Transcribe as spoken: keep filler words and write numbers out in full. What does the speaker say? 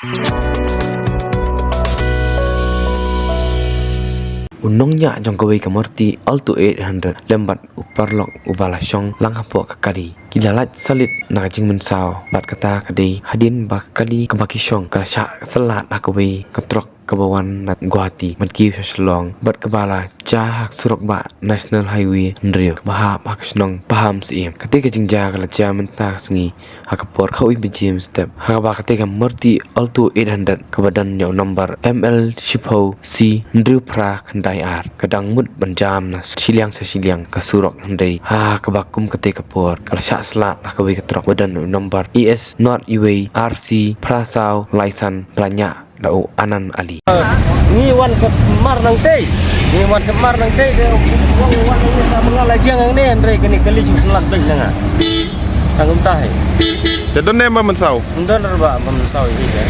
U nongñiah jong kawei ka Maruti Alto eight hundred lem bad u paralok uba la shong lang hapoh ka kali, ki la lait salit na ka jingmynsaw. Bad kata ka dei hadien ba ka kali kaba ki shong ka la shah slat ha kawei ka trok kaba wan na Guwahati ban kiew sha Shillong, bad kaba la jia ha ka surok bah National Highway hynriew kaba hap ha ka shnong Pahamsyiem. Kata ka jingjia ka la jia mynta ka sngi ha ka por khatwei baje mynstep, ha kaba kata ka Maruti Alto eight hundred kaba don ïa u nombar M L shiphew C hynriew phra khyndai ar ka dang mut ban jam na shiliang sha shiliang ka surok, hynrei ha kaba kum kata ka por ka la shah slat ha kawei ka trok ba don u nombar A S not uwei R C phra saw lai san ba la ñiah da u Anan Ali. Ngi wan ka mar nangtei. Ngi wan ka mar nangtei de, wan, wan, wan, wan, la jang ngi ne, hynrei kane ka kali shu slat beit na nga. Tang kumta hi. Te don ne ba mynsaw? Don re ba mynsaw hi de.